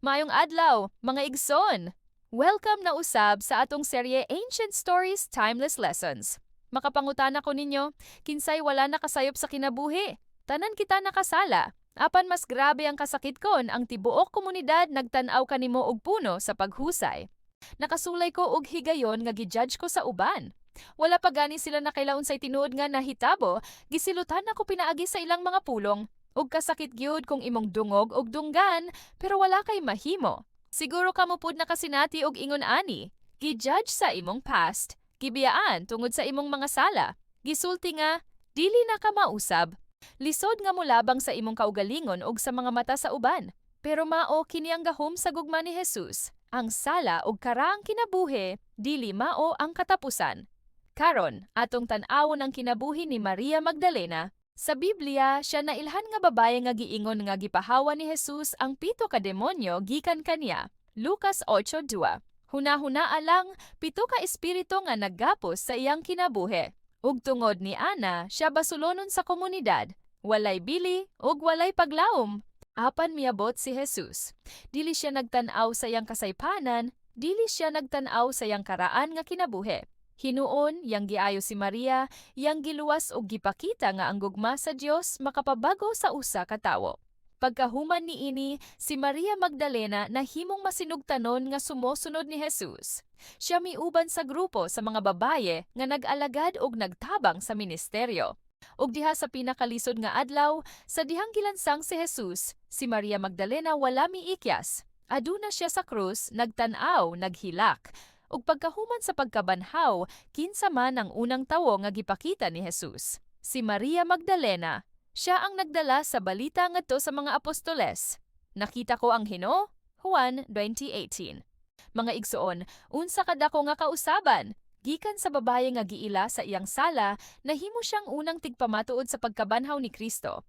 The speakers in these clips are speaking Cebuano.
Maayong adlaw, mga igsoon! Welcome na usab sa atong serye Ancient Stories, Timeless Lessons. Makapangutana ko ninyo, kinsay wala nakasayop sa kinabuhi? Tanan kita nakasala. Apan mas grabe ang kasakit kon ang tibuok komunidad nagtan-aw kanimo og puno sa paghusay. Nakasulay ko og higayon nga gi-judge ko sa uban. Wala pa gani sila nakaila unsay tinuod nga nahitabo, gisilutan ako pinaagi sa ilang mga pulong. Ug kasakit gyud kung imong dungog og dunggan, pero wala kay mahimo. Siguro kamo pud nakasinati og ingon ani. Gi-judge sa imong past, gibiyaan tungod sa imong mga sala. Gisulti nga, dili na ka mausab. Lisod nga molabang sa imong kaugalingon og sa mga mata sa uban. Pero mao kini ang gahom sa gugma ni Jesus. Ang sala ug karaang kinabuhi, dili mao ang katapusan. Karon, atong tan-awon ang kinabuhi ni Maria Magdalena. Sa Biblia, siya nailhan nga babaye nga giingon nga gipahawa ni Jesus ang pito ka demonyo gikan kaniya. Lucas 8:2. Huna-hunaa lang, pito ka espiritu nga naggapos sa iyang kinabuhi. Ug tungod ni ana, siya basulonon sa komunidad. Walay bili ug walay paglaom. Apan miabot si Jesus. Dili siya nagtan-aw sa iyang kasaypanan, dili siya nagtan-aw sa iyang karaan nga kinabuhi. Hinuon, iyang giayo si Maria, iyang giluwas og gipakita nga ang gugma sa Dios makapabago sa usa ka tawo. Pagkahuman niini, si Maria Magdalena nahimong masinugtanon nga sumusunod ni Jesus. Siya miuban sa grupo sa mga babaye nga nag-alagad og nagtabang sa ministeryo. Ug diha sa pinakalisod nga adlaw, sa dihang gilansang si Jesus, si Maria Magdalena wala miikyas. Aduna siya sa krus, nagtan-aw, naghilak. Ug pagkahuman sa pagkabanhaw, kinsa man ang unang tawo nga gipakita ni Jesus? Si Maria Magdalena. Siya ang nagdala sa balita ngadto sa mga apostoles. "Nakita ko ang Ginoo," Juan 20:18. Mga igsoon, unsa kadako nga kausaban? Gikan sa babaye nga giila sa iyang sala, nahimo siyang unang tigpamatuod sa pagkabanhaw ni Kristo.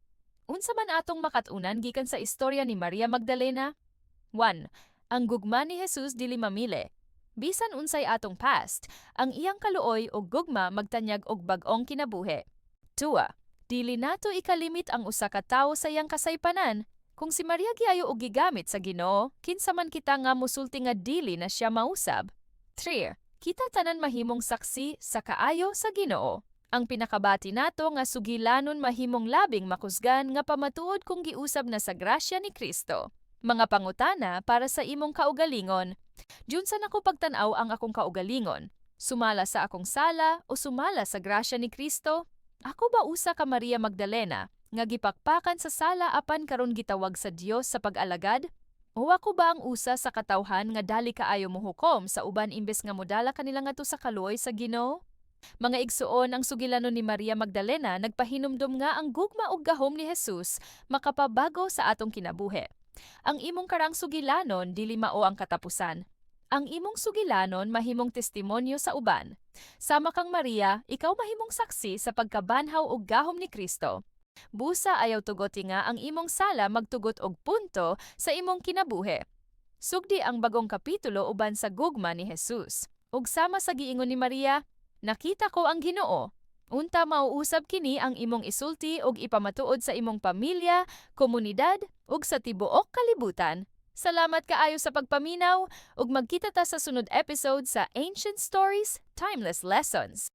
Unsa man atong makat-unan gikan sa istorya ni Maria Magdalena? 1. Ang gugma ni Jesus dili mamili. Bisan unsay atong past, ang iyang kaluoy og gugma magtanyag og bag-ong kinabuhi. 2. Dili nato ikalimit ang usa ka tawo sa iyang kasaypanan. Kung si Maria giayo og gigamit sa Ginoo, kinsa man kita nga musulti nga dili na siya mausab? 3. Kita tanan mahimong saksi sa kaayo sa Ginoo. Ang pinakabati nato nga sugilanon mahimong labing makusgan nga pamatuod kung giusab na sa grasya ni Kristo. Mga pangutana para sa imong kaugalingon. Giunsa nako pagtan-aw ang akong kaugalingon? Sumala sa akong sala o sumala sa grasya ni Kristo? Ako ba usa ka Maria Magdalena nga gipakpakan sa sala apan karon gitawag sa Dios sa pag-alagad? O ako ba ang usa sa katawhan nga dali kaayo mohukom sa uban imbes nga modala kanila ngadto sa kaluoy sa Ginoo? Mga igsuon, ang sugilanon ni Maria Magdalena nagpahinumdom nga ang gugma ug gahom ni Jesus makapabago sa atong kinabuhi. Ang imong karaang sugilanon dili mao ang katapusan. Ang imong sugilanon mahimong testimonyo sa uban. Sama kang Maria, ikaw mahimong saksi sa pagkabanhaw ug gahom ni Kristo. Busa ayaw tugoti nga ang imong sala magtugot og punto sa imong kinabuhi. Sugdi ang bagong kapitulo uban sa gugma ni Jesus. Ug sama sa giingon ni Maria, "Nakita ko ang Ginoo." Unta mauusab kini ang imong isulti ug ipamatuod sa imong pamilya, komunidad ug sa tibuok kalibutan. Salamat kaayo sa pagpaminaw ug magkita ta sa sunod episode sa Ancient Stories, Timeless Lessons.